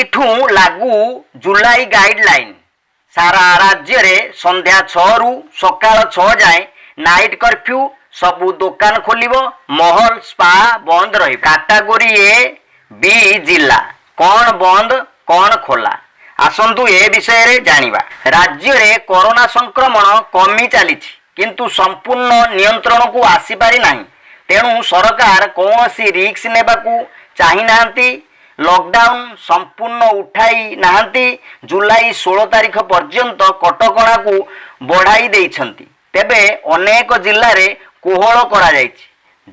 ଆଜିଠୁଁ ଲାଗୁ ଜୁଲାଇ ଗାଇଡଲାଇନ୍। ସାରା ରାଜ୍ୟରେ ସନ୍ଧ୍ୟା 6ରୁ ସକାଳ 6 ଯାଏଁ ନାଇଟ୍ କର୍ଫ୍ୟୁ। ସବୁ ଦୋକାନ ଖୋଲିବ, ମଲ୍, ସ୍ପା ବନ୍ଦ ରହିବ। କାଟାଗୋରୀ ଏ, ବି ଜିଲ୍ଲା କ'ଣ ବନ୍ଦ, କ'ଣ ଖୋଲା, ଆସନ୍ତୁ ଏ ବିଷୟରେ ଜାଣିବା। ରାଜ୍ୟରେ କରୋନା ସଂକ୍ରମଣ କମି ଚାଲିଛି, କିନ୍ତୁ ସମ୍ପୂର୍ଣ୍ଣ ନିୟନ୍ତ୍ରଣକୁ ଆସିପାରି ନାହିଁ। ତେଣୁ ସରକାର କୌଣସି ରିସ୍କ ନେବାକୁ ଚାହିଁନାହାନ୍ତି। ଲକଡାଉନ ସମ୍ପୂର୍ଣ୍ଣ ଉଠାଇ ନାହାନ୍ତି। ଜୁଲାଇ 16 ତାରିଖ ପର୍ଯ୍ୟନ୍ତ କଟକଣାକୁ ବଢ଼ାଇ ଦେଇଛନ୍ତି। ତେବେ ଅନେକ ଜିଲ୍ଲାରେ କୋହଳ କରାଯାଇଛି।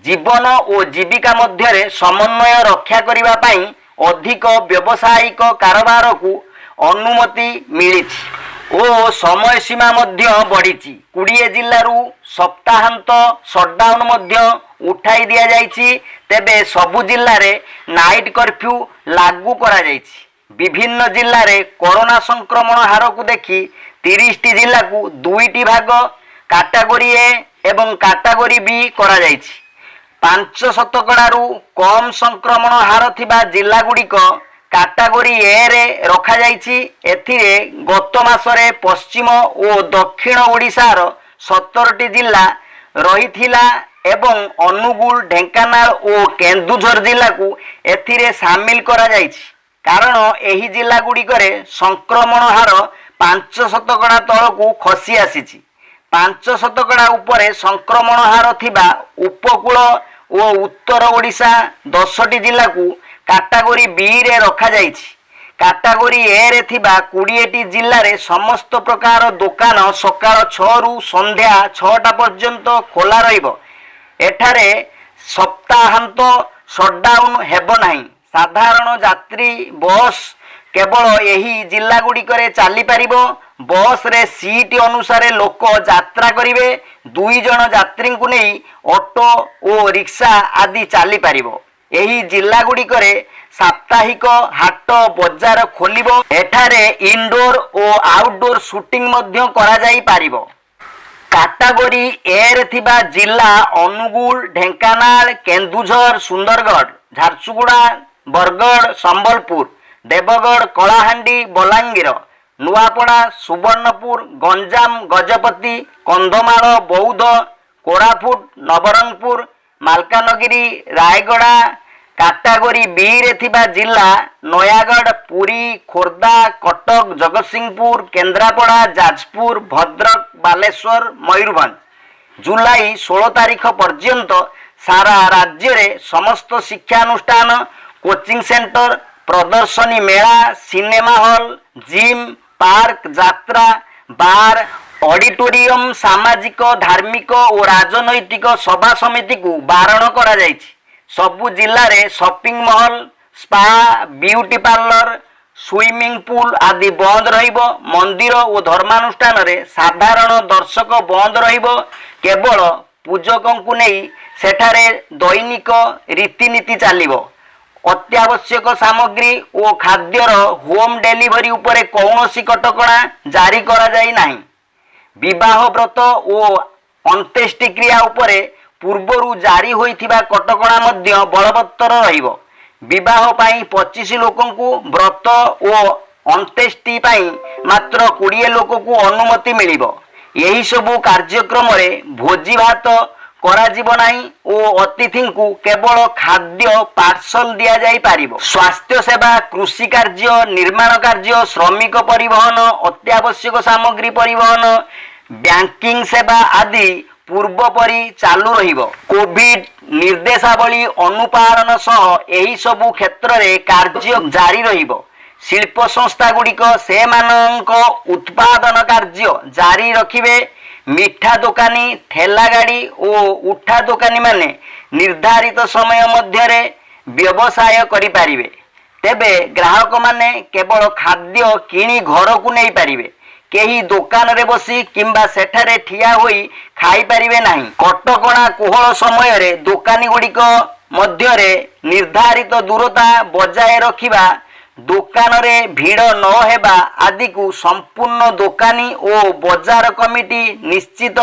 ଜୀବନ ଓ ଜୀବିକା ମଧ୍ୟରେ ସମନ୍ୱୟ ରକ୍ଷା କରିବା ପାଇଁ ଅଧିକ ବ୍ୟବସାୟିକ କାରବାରକୁ ଅନୁମତି ମିଳିଛି ଓ ସମୟ ସୀମା ମଧ୍ୟ ବଢ଼ିଛି। 20 ଜିଲ୍ଲାରୁ ସପ୍ତାହାନ୍ତ ସଟଡାଉନ ମଧ୍ୟ ଉଠାଇ ଦିଆଯାଇଛି। ତେବେ ସବୁ ଜିଲ୍ଲାରେ ନାଇଟ୍ କର୍ଫ୍ୟୁ ଲାଗୁ କରାଯାଇଛି। ବିଭିନ୍ନ ଜିଲ୍ଲାରେ କରୋନା ସଂକ୍ରମଣ ହାରକୁ ଦେଖି 30ଟି ଜିଲ୍ଲାକୁ ଦୁଇଟି ଭାଗ, କାଟାଗୋରୀ ଏ ଏବଂ କାଟାଗୋରୀ ବି କରାଯାଇଛି। 5 ଶତକଡ଼ାରୁ କମ୍ ସଂକ୍ରମଣ ହାର ଥିବା ଜିଲ୍ଲାଗୁଡ଼ିକ କାଟାଗୋରୀ ଏରେ ରଖାଯାଇଛି। ଏଥିରେ ଗତ ମାସରେ ପଶ୍ଚିମ ଓ ଦକ୍ଷିଣ ଓଡ଼ିଶାର 17ଟି ଜିଲ୍ଲା ରହିଥିଲା ଏବଂ ଅନୁଗୁଳ, ଢେଙ୍କାନାଳ ଓ କେନ୍ଦୁଝର ଜିଲ୍ଲାକୁ ଏଥିରେ ସାମିଲ କରାଯାଇଛି, କାରଣ ଏହି ଜିଲ୍ଲାଗୁଡ଼ିକରେ ସଂକ୍ରମଣ ହାର 5 ଶତକଡ଼ା ତଳକୁ ଖସି ଆସିଛି। 5 ଶତକଡ଼ା ଉପରେ ସଂକ୍ରମଣ ହାର ଥିବା ଉପକୂଳ ଓ ଉତ୍ତର ଓଡ଼ିଶା 10ଟି ଜିଲ୍ଲାକୁ କାଟାଗୋରୀ ବିରେ ରଖାଯାଇଛି। କାଟାଗୋରୀ ଏରେ ଥିବା 20ଟି ଜିଲ୍ଲାରେ ସମସ୍ତ ପ୍ରକାର ଦୋକାନ ସକାଳ 6ରୁ ସନ୍ଧ୍ୟା 6ଟା ପର୍ଯ୍ୟନ୍ତ ଖୋଲା ରହିବ। ଏଠାରେ ସପ୍ତାହାନ୍ତ ସଟଡାଉନ ହେବ ନାହିଁ। ସାଧାରଣ ଯାତ୍ରୀ ବସ୍ କେବଳ ଏହି ଜିଲ୍ଲାଗୁଡ଼ିକରେ ଚାଲିପାରିବ। ବସ୍ରେ ସିଟ୍ ଅନୁସାରେ ଲୋକ ଯାତ୍ରା କରିବେ। ଦୁଇ ଜଣ ଯାତ୍ରୀଙ୍କୁ ନେଇ ଅଟୋ ଓ ରିକ୍ସା ଆଦି ଚାଲିପାରିବ। ଏହି ଜିଲ୍ଲାଗୁଡ଼ିକରେ ସାପ୍ତାହିକ ହାଟ ବଜାର ଖୋଲିବ। ଏଠାରେ ଇନଡୋର ଓ ଆଉଟଡୋର ସୁଟିଂ ମଧ୍ୟ କରାଯାଇପାରିବ। କାଟାଗୋରୀ ଏରେ ଥିବା ଜିଲ୍ଲା ଅନୁଗୁଳ, ଢେଙ୍କାନାଳ, କେନ୍ଦୁଝର, ସୁନ୍ଦରଗଡ଼, ଝାରସୁଗୁଡ଼ା, ବରଗଡ଼, ସମ୍ବଲପୁର, ଦେବଗଡ଼, କଳାହାଣ୍ଡି, ବଲାଙ୍ଗୀର, ନୂଆପଡ଼ା, ସୁବର୍ଣ୍ଣପୁର, ଗଞ୍ଜାମ, ଗଜପତି, କନ୍ଧମାଳ, ବୌଦ୍ଧ, କୋରାପୁଟ, ନବରଙ୍ଗପୁର, ମାଲକାନଗିରି, ରାୟଗଡ଼ା। କାଟାଗୋରୀ ବିରେ ଥିବା ଜିଲ୍ଲା ନୟାଗଡ଼, ପୁରୀ, ଖୋର୍ଦ୍ଧା, କଟକ, ଜଗତସିଂହପୁର, କେନ୍ଦ୍ରାପଡ଼ା, ଯାଜପୁର, ଭଦ୍ରକ, ବାଲେଶ୍ୱର, ମୟୂରଭଞ୍ଜ। ଜୁଲାଇ 16 ତାରିଖ ପର୍ଯ୍ୟନ୍ତ ସାରା ରାଜ୍ୟରେ ସମସ୍ତ ଶିକ୍ଷାନୁଷ୍ଠାନ, କୋଚିଂ ସେଣ୍ଟର, ପ୍ରଦର୍ଶନୀ ମେଳା, ସିନେମା ହଲ୍, ଜିମ୍, ପାର୍କ, ଯାତ୍ରା, ବାର, ଅଡିଟୋରିୟମ, ସାମାଜିକ, ଧାର୍ମିକ ଓ ରାଜନୈତିକ ସଭା ସମିତିକୁ ବାରଣ କରାଯାଇଛି। ସବୁ ଜିଲ୍ଲାରେ shopping mall, spa, beauty parlour, swimming pool ଆଦି ବନ୍ଦ ରହିବ। ମନ୍ଦିର ଓ ଧର୍ମାନୁଷ୍ଠାନରେ ସାଧାରଣ ଦର୍ଶନ ବନ୍ଦ ରହିବ। କେବଳ ପୂଜକଙ୍କୁ ନେଇ ସେଠାରେ ଦୈନିକ ରୀତିନୀତି ଚାଲିବ। ଅତ୍ୟାବଶ୍ୟକ ସାମଗ୍ରୀ ଓ ଖାଦ୍ୟର ହୋମ୍ ଡେଲିଭରି ଉପରେ କୌଣସି କଟକଣା ଜାରି କରାଯାଇ ନାହିଁ। ବିବାହ, ବ୍ରତ ଓ ଅନ୍ତ୍ୟେଷ୍ଟିକ୍ରିୟା ଉପରେ ପୂର୍ବରୁ ଜାରି ହୋଇଥିବା କଟକଣା ମଧ୍ୟ ବଳବତ୍ତର ରହିବ। ବିବାହ ପାଇଁ 25 ଲୋକଙ୍କୁ, ବ୍ରତ ଓ ଅନ୍ତ୍ୟେଷ୍ଟି ପାଇଁ ମାତ୍ର 20 ଲୋକକୁ ଅନୁମତି ମିଳିବ। ଏହିସବୁ କାର୍ଯ୍ୟକ୍ରମରେ ଭୋଜିଭାତ କରାଯିବ ନାହିଁ ଓ ଅତିଥିଙ୍କୁ କେବଳ ଖାଦ୍ୟ ପାର୍ସଲ ଦିଆଯାଇପାରିବ। ସ୍ୱାସ୍ଥ୍ୟ ସେବା, କୃଷି କାର୍ଯ୍ୟ, ନିର୍ମାଣ କାର୍ଯ୍ୟ, ଶ୍ରମିକ ପରିବହନ, ଅତ୍ୟାବଶ୍ୟକ ସାମଗ୍ରୀ ପରିବହନ, ବ୍ୟାଙ୍କିଂ ସେବା ଆଦି ପୂର୍ବ ପରି ଚାଲୁ ରହିବ। କୋଭିଡ ନିର୍ଦ୍ଦେଶାବଳୀ ଅନୁପାଳନ ସହ ଏହି ସବୁ କ୍ଷେତ୍ରରେ କାର୍ଯ୍ୟ ଜାରି ରହିବ। ଶିଳ୍ପ ସଂସ୍ଥାଗୁଡ଼ିକ ସେମାନଙ୍କ ଉତ୍ପାଦନ କାର୍ଯ୍ୟ ଜାରି ରଖିବେ। ମିଠା ଦୋକାନୀ, ଠେଲା ଗାଡ଼ି ଓ ଉଠା ଦୋକାନୀମାନେ ନିର୍ଦ୍ଧାରିତ ସମୟ ମଧ୍ୟରେ ବ୍ୟବସାୟ କରିପାରିବେ। ତେବେ ଗ୍ରାହକମାନେ କେବଳ ଖାଦ୍ୟ କିଣି ଘରକୁ ନେଇପାରିବେ। କେହି ଦୋକାନରେ ବସି କିମ୍ବା ସେଠାରେ ଠିଆ ହୋଇ ଖାଇପାରିବେ ନାହିଁ। କଟକଣା କୋହଳ ସମୟରେ ଦୋକାନୀଗୁଡ଼ିକ ମଧ୍ୟରେ ନିର୍ଦ୍ଧାରିତ ଦୂରତା ବଜାୟ ରଖିବା, ଦୋକାନରେ ଭିଡ଼ ନ ହେବା ଆଦିକୁ ସମ୍ପୂର୍ଣ୍ଣ ଦୋକାନୀ ଓ ବଜାର କମିଟି ନିଶ୍ଚିତ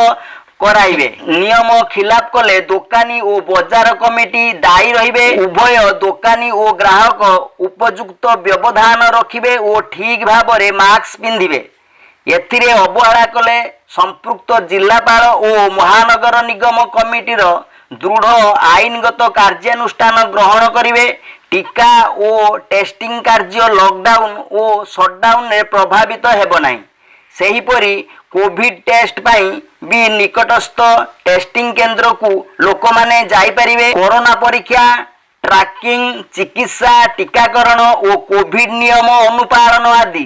କରାଇବେ। ନିୟମ ଖିଲାପ କଲେ ଦୋକାନୀ ଓ ବଜାର କମିଟି ଦାୟୀ ରହିବେ। ଉଭୟ ଦୋକାନୀ ଓ ଗ୍ରାହକ ଉପଯୁକ୍ତ ବ୍ୟବଧାନ ରଖିବେ ଓ ଠିକ୍ ଭାବରେ ମାସ୍କ ପିନ୍ଧିବେ। ଏଥିରେ ଅବହେଳା କଲେ ସମ୍ପୃକ୍ତ ଜିଲ୍ଲାପାଳ ଓ ମହାନଗର ନିଗମ କମିଟିର ଦୃଢ଼ ଆଇନଗତ କାର୍ଯ୍ୟାନୁଷ୍ଠାନ ଗ୍ରହଣ କରିବେ। ଟିକା ଓ ଟେଷ୍ଟିଂ କାର୍ଯ୍ୟ ଲକଡାଉନ ଓ ସଟଡାଉନରେ ପ୍ରଭାବିତ ହେବ ନାହିଁ। ସେହିପରି କୋଭିଡ ଟେଷ୍ଟ ପାଇଁ ବି ନିକଟସ୍ଥ ଟେଷ୍ଟିଂ କେନ୍ଦ୍ରକୁ ଲୋକମାନେ ଯାଇପାରିବେ। କରୋନା ପରୀକ୍ଷା, ଟ୍ରାକିଂ, ଚିକିତ୍ସା, ଟିକାକରଣ ଓ କୋଭିଡ ନିୟମ ଅନୁପାଳନ ଆଦି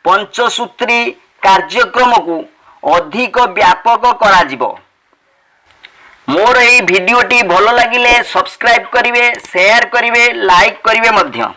ପଞ୍ଚସୂତ୍ରୀ କାର୍ଯ୍ୟକ୍ରମକୁ ଅଧିକ ବ୍ୟାପକ କରାଯିବ। ମୋର ଏହି ଭିଡ଼ିଓଟି ଭଲ ଲାଗିଲେ ସବସ୍କ୍ରାଇବ୍ କରିବେ, ସେୟାର କରିବେ, ଲାଇକ୍ କରିବେ ମଧ୍ୟ।